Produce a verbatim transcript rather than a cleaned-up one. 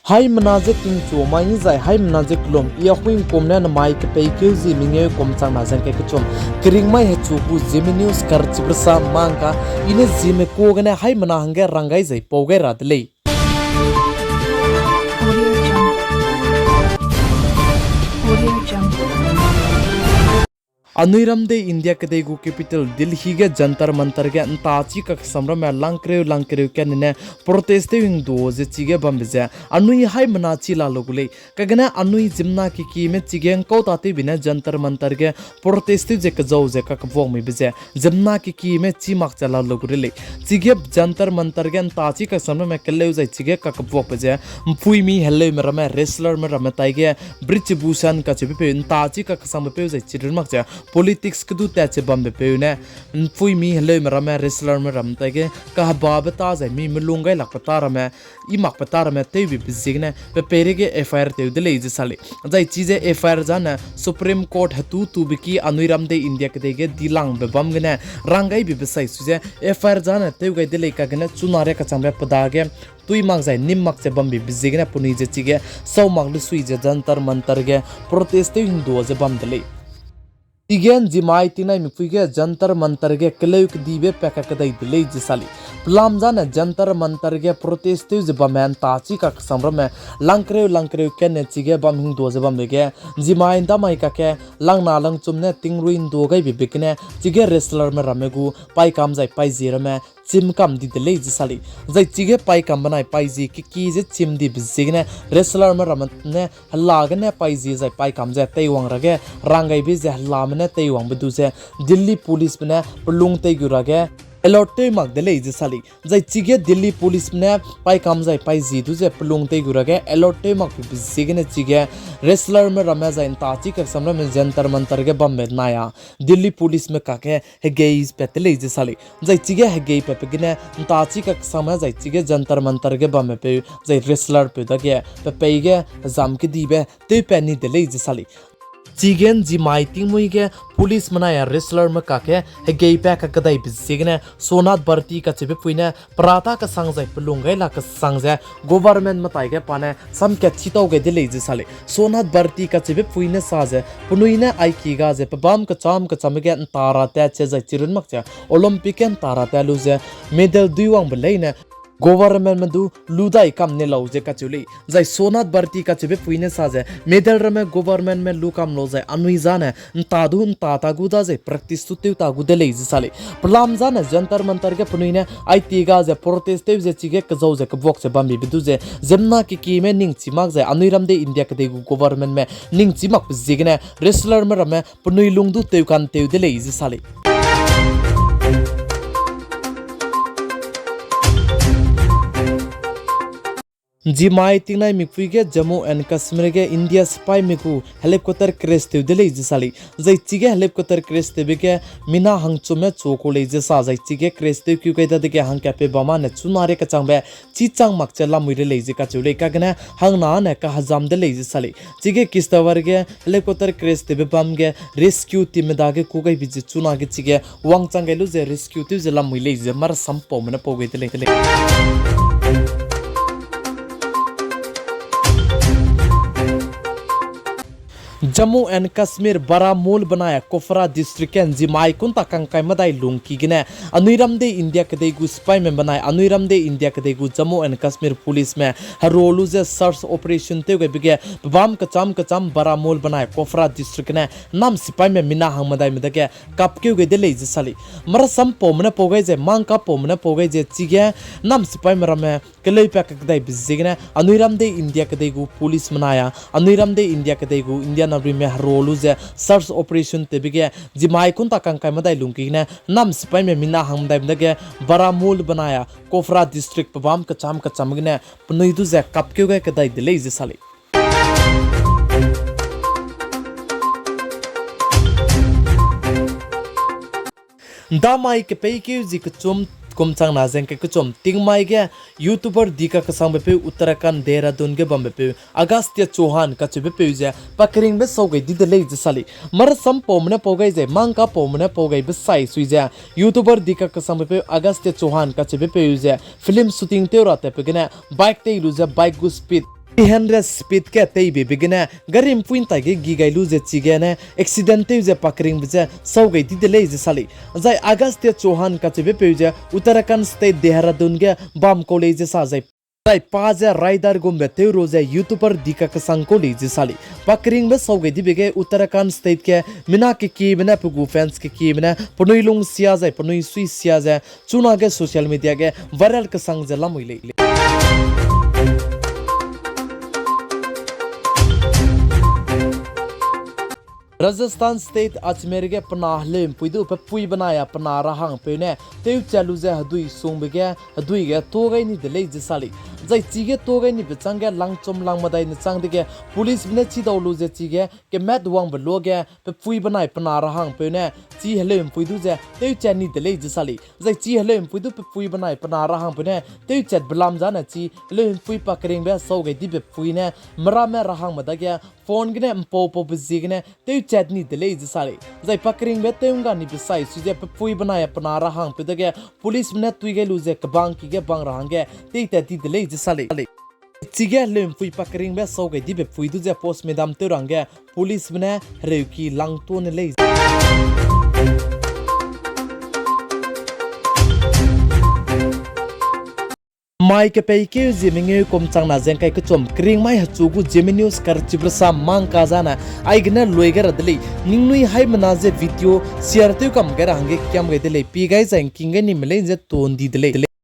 Haimena ze tingchu mai ni zai haimena ze kelum, i a huingkum ne namai kepeikeu zi mengeu kum chang na zeng ke kechum. Keringmai hechu gu Zeme News karchibrsa mangka, i ne Zeme kua gene haimena hangge rang gai zai pau gai ra de lei. Anui ram dei India kedei gu capital Delhi ge Jantar Mantar ge nta chi kaksam ramme langkereu langkereu kane ne protest tew hingdu ze chige bambe ze anui haimena chi la lu gu lei. Kagene anui ziemmena kekime chige ngkau ta tewbe ne Jantar Mantar ge protest tew ze kezau ze kakebuak meibe ze ziemmena kekime chi mak ze la lu gu de lei. Chige Jantar Mantar ge nta chi kaksam ramme keleu zai chige kakebuakbe ze mpuimi heleume ramme, wrestlerme ramme taige Brij Bhushan kacheubepeu nta chi kaksangbe peu zai chirun mak ze politics kedu tat che bambe peu ne mpuimi heleume ramme, wrestlerme ramme taige kahebabe ta zai mi melung gailakbe ta ramme, i makbe ta ramme tewbe ziegene pe peireige F I R tew de lei ze sa lei. Zai chize F I R zane Supreme Court hetu tube ki anui ram dei India kedei ge dilangbe bam gene rang gaibe besai su ze F I R zane tew gai de lei kagene chuna ria kachangbe pe dage tui mak zai nim mak ze bambe be ziegene penui ze chige sau mak lusui ze Jantar Mantar ge protest tew hingdua ze bam de lei. Chige nzimai tingnai mipui ge Jantar Mantar ge keleu kedibe pa kakedai de lei ze sa lei. Pelam zane Jantar Mantar ge protest tew ze bamme nta chi kaksam ramme langkereu langkereu kane chige bam hingdua ze bambe ge nzimai ndamai kakge langna langchum ne tingrui ndua gaibe be gene chige wrestlerme ramme gu paikam zai paizie ramme chim kam di de lei ze sa lei. Zai chige paikam benai paizie keki ze chim dibe ziegene wrestlerme ramme ne hela gene paizie zai paikam ze teiwang rage rang gaibe ze helame ne teiwangbe du ze Delhi policeme ne pelung tei gu rage alert tew mak de lei ze sa lei. Zai chige Delhi policeme ne paikam zai paizie du ze pelung tei gu rage alert tew makbe be ziegene chige wrestlerme ramme zai nta chi kaksam ramme Jantar Mantar ge bambe nai a Delhi policeme kakge hegei pat de lei ze sa lei. Zai chige hegei patbe gene nta chi kaksangme zai chige Jantar Mantar ge bamme peu zai wrestlerpeu dage pe pei ge hezam kedibe tewpat ni de lei ze sa lei. Chige nzimai tingmui ge policeme nai a wrestlerme kakge hegei pa kakedaibe ziegene Sonat Bharti kacheube pui ne perata kesang zai pelung gai la kesang ze governmentme taige pa ne samkat chitau gai de lei ze sa lei. Sonat Bharti kacheube pui ne sa ze penui ne aiki ga ze pebâm kechâm kechâmbe ge nta ra tat che zai chirun mak ze Olympic ge nta ra tat lu ze medal dui wangbe leine governmentme du lu dai kam ne lau ze kacheu lei. Zai Sonat Bharti kacheube pui ne sa ze medal ramme governmentme lu kam lau zai anui zane nta du nta ta gu da zai practice tu tew ta gu de lei ze sa lei. Pelam zane Jantar Mantar ge penui ne aiti ga ze protest tew ze chige kezau ze kebuak ze bambibe du ze ziemmena kekime ningchi mak zai anui ram de India kedei gu governmentme ningchi makbe ziegene wrestlerme ramme penui lung du tewkan tew de lei ze sa lei. Nzimai tingnai mikpui ge Jammu and Kashmir ge India sipaime gu helicopter crash tew de lei ze sa lei. Zai chige helicopter crash tewbe ge mina hangchumme chu ku lei ze sa zai chige crash tewkeu gai dadege hangkatpeu bamane chuna rie kachangbe chi chang mak che lamui re lei ze kacheu lei. Kagene hangna ne kahezam de lei ze sa lei. Chige Kishtwar ge helicopter crash tewbe bam ge rescue teamme dage kû gaibe ze chuna ge chige wangchang gai lu ze rescue tew ze lamui lei ze marasampaume ne pau gai de lei, de lei. Jammu and Kashmir, Baramulla benai Kupwara district ge nzimai kunta kangkai medai lungki gene anui ram de India kedei gu sipaime benai anui ram de India kedei gu Jammu and Kashmir policeme hero lu ze search operation tew gaibe ge pebam kecham kecham Baramulla benai Kupwara district gene nam sipaime mina hang medaime dage kapkeu gai de lei ze sa lei. Marasampaume ne pau gai ze mangkapaume ne pau gai ze chige nam sipaime ramme keleupa kakdaibe ziegene anui ram de India kedei gu policeme nai a anui ram de India kedei gu Indian Armyme hero lu ze search operation tewbe ge nzimai kunta kangkai medai lungki gene nam sipaime mina hang medaime dage Baramulla benai Kupwara district pebam kecham kecham gene penui du ze kapkeu gai kedai de lei ze sa lei. Ndamai kepeikeu zi kechum kum chang na zeng ke kechum tingmai ge YouTuber dika kesangbe peu Uttarakhand Dehradun ge bambe peu Agastya Chauhan kacheube peu ze pa keringbe sau gai di de lei ze sa lei. Marasampaume ne pau gai ze mangkapaume ne pau gaibe sai sui ze YouTuber dika kesangbe peu Agastya Chauhan kacheube peu ze film shooting tew ra tatbe gene bike tei lu ze bike gu speed Three hundred speed ge teibe be gene gari mpui ntai ge gi gai lu ze chigene accident tew ze pa keringbe ze sau gai di de lei ze sa lei. Zai Agastya Chauhan kacheube peu ze Uttarakhand State Dehradun ge bam kau lei ze sa zai, zai pa ze rider gumbe tew ru ze YouTuber di kakesang kau lei ze sa lei. Pa keringbe sau gai dibe ge Uttarakhand State ge mina kekiebe ne pe gu fans kekiebe ne penui lung sia zai penui sui sia ze chunage social media ge viral kesang ze lamui lei. Rajasthan State Ajmer ge pe na heleu'mpui du pe pui benai a pe na rahangpeu ne tewchat lu ze hedui sungbe ge hedui ge tuâ gai ni de lei ze sa lei. Zai chige tuâ gai nibe chângge langchum langmedai ne châng dege policebe ne chidau lu ze chige kemat wangbe luage pe pui benai pe na rahangpeu ne chi heleu'mpui du ze tewchat ni de lei ze sa lei. Zai chi heleu'mpui du pe pui benai pe na rahangpeu ne tewchatbe lam zane chi heleu'mpui pa keringbe sau gai dibe pui ne meramme rahangme dage phone gene mpau paube ziegene tewchat ni de lei ze sa lei. Zai pa keringbe tew ngga nibe sai sui ze pe pui benai pe na rahangpeu dage policebe ne tui gai lu ze kebang ki ge bang ra hangge teitat di de lei ze sa lei. Chige heleu'mpui pa keringbe sau gai dibe pui du ze postmortem tew ra hangge policebe ne hereuki langtuâ ne lei. Mai kepeikeu ziemmengeu kum changna ze ngkai kechum keringmai hechu gu Zeme News karchibe rasam mangka zane aigene lui gai ra de lei. Ningnui haimena ze video share tew kam gai ra hangge kiam gai de lei. Pi gai zai ngking gai nime lei ze ton di de lei.